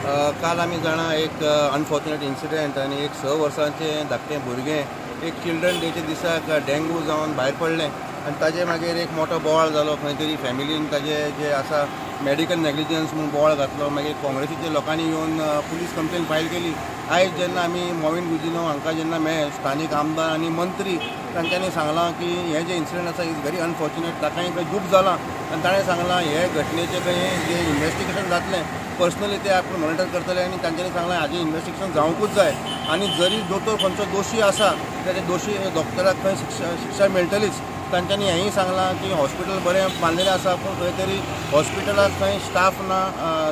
काल आमी जाणा एक अनफॉर्च्युनेट इन्सिडंट आनी एक 6 वर्सांचें धाकटें भुरगें एक चिल्ड्रन डेच्या दिसाक डेंगू जावन भायर पडलें आनी ताजे मागीर एक मोठो बोवाळ जालो. खंय तरी फॅमिलीन ताजे जे आसा मेडिकल नेग्लिजन्स म्हूण बोवाळ घातलो. मागीर काँग्रेसीच्या लोकांनी येवन पुलीस कंप्लेन फायल केली. आयज जेन्ना आमी मॉविन गुदिन्हो हांकां जेन्ना मेळ्ळे, स्थानीक आमदार आनी मंत्री, तांच्यांनी सांगलां की हें जें इन्सिडंट आसा is very unfortunate, ताकाय खंय दूख जालां आनी ताणें सांगलां हे घटनेचें खंय जें इन्वेस्टिगेशन जातलें पर्सनली ते आपूण मॉनिटर करतले आनी तांच्यांनी सांगलां हाजें इन्वेस्टिगेशन जावंकूच जाय आनी जरी दोतोर खंयचो दोशी आसा जाल्यार दोशी डॉक्टराक खंय शिक्षा मेळटलीच. तांच्यांनी हेंय सांगलां की हॉस्पिटल बरें बांदलेलें आसा पूण खंय तरी हॉस्पिटलाक खंय स्टाफ ना,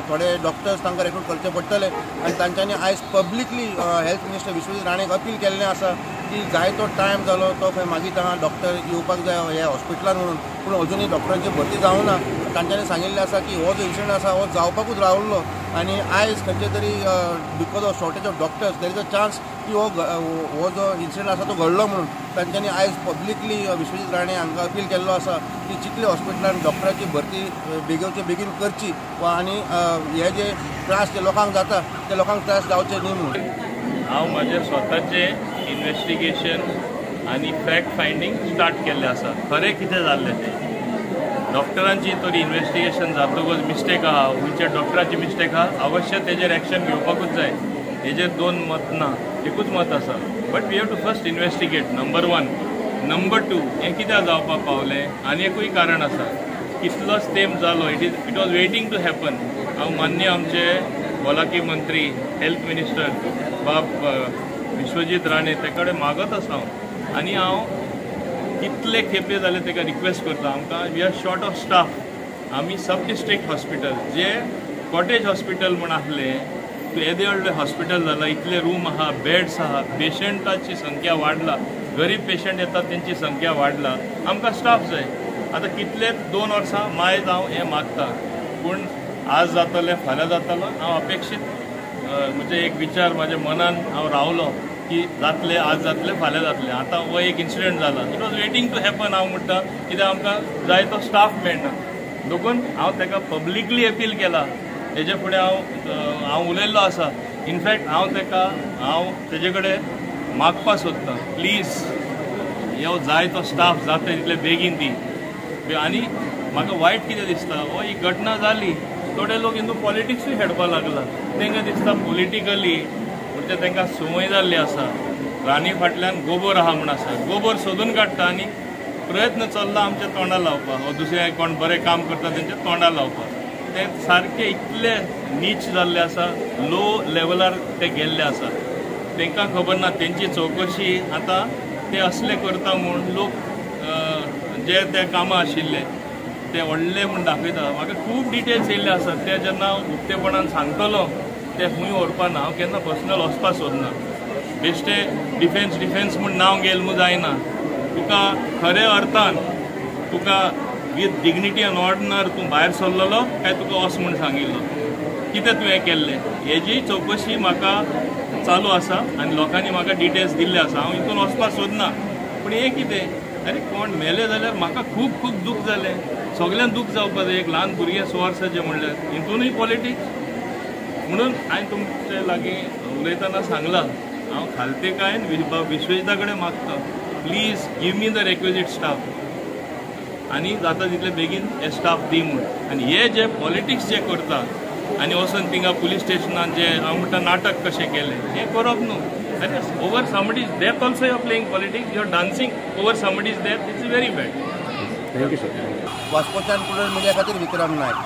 थोडे डॉक्टर्स तांकां रेक्रूट करचे पडटले आनी तांच्यांनी आयज पब्लिकली हेल्थ मिनिस्टर विश्वजीत राणेक अपील केल्लें आसा की जायतो टायम जालो तो खंय मागीर हांगा डॉक्टर येवपाक जाय ह्या हॉस्पिटलान म्हणून, पूण अजुनूय डॉक्टरांची भरती जावंक ना. तांच्यांनी सांगिल्लें आसा की हो जो इन्सिडंट आसा हो जावपाकूच रावल्लो आनी आयज खंयचे तरी because of shortage of doctors there is a chance की हो जो इन्सिडंट आसा तो घडलो म्हणून तांच्यांनी आयज पब्लिकली विश्वजीत राणे हांकां अपील केल्लो आसा की चिखली हॉस्पिटलान डॉक्टराची भरती बेगीनचे बेगीन करची वा आनी हे जे त्रास जे लोकांक जाता ते लोकांक त्रास जावचे न्ही म्हणून. हांव म्हजें स्वताचें इन्वेस्टिगेशन आनी फॅक्ट फायंडींग स्टार्ट केल्लें आसा. खरें कितें जाल्लें तें डॉक्टरांची तरी इन्वेस्टिगेशन जातकच मिस्टेक आहा, खंयच्या डॉक्टराची मिस्टेक आहा, अवश्य तेजेर एक्शन घेवपाकूच जाय. हेजेर दोन मत ना, एकूच मत आसा. But we have to first investigate, number 1. Number 2, हें कित्याक जावपाक पावलें आनी एकूय कारण आसा. कितलोच तेंप जालो, it was waiting to happen. हांव मान्य आमचे भलायकी मंत्री हेल्थ मिनिस्टर बाब विश्वजीत राणे ते कडेन मागत आसा हांव आनी हांव कितले खेपे जाले ताका रिक्वेस्ट करता. आमकां we are short of staff. आमी सब डिस्ट्रिक्ट हॉस्पिटल जे कॉटेज हॉस्पिटल म्हूण आसलें येदे व्हडलें हॉस्पिटल जालां, इतले रूम आहा, बेड्स आहा, पेशंटाची संख्या वाडला, गरीब पेशंट येतात तेंची संख्या वाडला, आमकां स्टाफ जाय. आतां कितले 2 वर्सां मायज हांव हें मागता, पूण आज जातलें फाल्यां जातलो हांव अपेक्षीत म्हणजे एक विचार म्हाज्या मनान हांव रावलो की जातलें, आज जातलें फाल्यां जातलें. आतां हो एक इन्सिडंट जाला, it was waiting to happen. हांव म्हणटा कित्याक आमकां जाय तो स्टाफ मेळना देखून हांव ताका पब्लिकली अपील केला. हेजे फुडें हांव उलयल्लो आसा. इनफॅक्ट हांव ताका हांव तेजे कडेन मागपाक सोदतां, प्लीज यो जाय तो स्टाफ जाता तितले बेगीन दी. आनी म्हाका वायट कितें दिसता, हो ही घटना जाली थोडे लोक हिंदू पॉलिटिक्सूय खेळपाक लागला. तांकां दिसता पॉलिटिकली म्हणजे तांकां संवय जाल्ली आसा, राणी फाटल्यान गोबोर आहा म्हूण आसा, गोबोर सोदून काडटा आनी प्रयत्न चल्ला आमच्या तोंडा लावपाक, हो दुसरे कोण बरें काम करता तेंच्या तोंडा लावपाक. ते सारके इतले नीच जाल्ले आसा, लो लेवलार ते गेल्ले आसा, तांकां खबर ना तेंची चवकशी आतां ते असले करता म्हूण लोक जे ते कामां आशिल्ले ते व्हडले म्हूण दाखयता. म्हाका खूब डिटेल्स येयल्ले आसात, ते जेन्ना उक्तेपणान सांगतलो ते खंय व्हरपा ना. हांव केन्ना पर्सनल वचपाक सोदना. बेश्टे डिफेन्स डिफेन्स म्हूण नांव गेल म्हूण जायना. तुका खऱ्या अर्थान तुका विथ डिग्निटी एंड ऑर्डनर तूं भायर सरलेलो काय तुका वच म्हूण सांगिल्लो, कितें तुवें केल्लें हेजी चवकशी म्हाका चालू आसा आनी लोकांनी म्हाका डिटेल्स दिल्ले आसा. हांव हितून वचपाक सोदना, पूण हें कितें, आरे कोण मेले जाल्यार म्हाका खूब खूब दूख जालें, सगल्यांक दूख जावपाक जाय. एक ल्हान भुरगें 6 वर्साचें म्हणल्यार हितूनय पॉलिटिक्स. म्हणून हांवें तुमचे लागीं उलयतना सांगलां, हांव खालतेकायन विश्वजिता कडेन मागता, please give me the requisite staff आनी जाता तितले बेगीन हे स्टाफ दी म्हूण. आनी हे जे पॉलिटिक्स जे करता आनी वचून थिंगा पुलीस स्टेशनान जे हांव म्हणटा नाटक कशें केलें हें करप न्हू. अरे over somebody's death also you are playing politics, you are dancing over somebody's death, it's very bad. Thank you sir. वास्कोच्यान प्रुडंट मिडिया खातीर विक्रम नायक.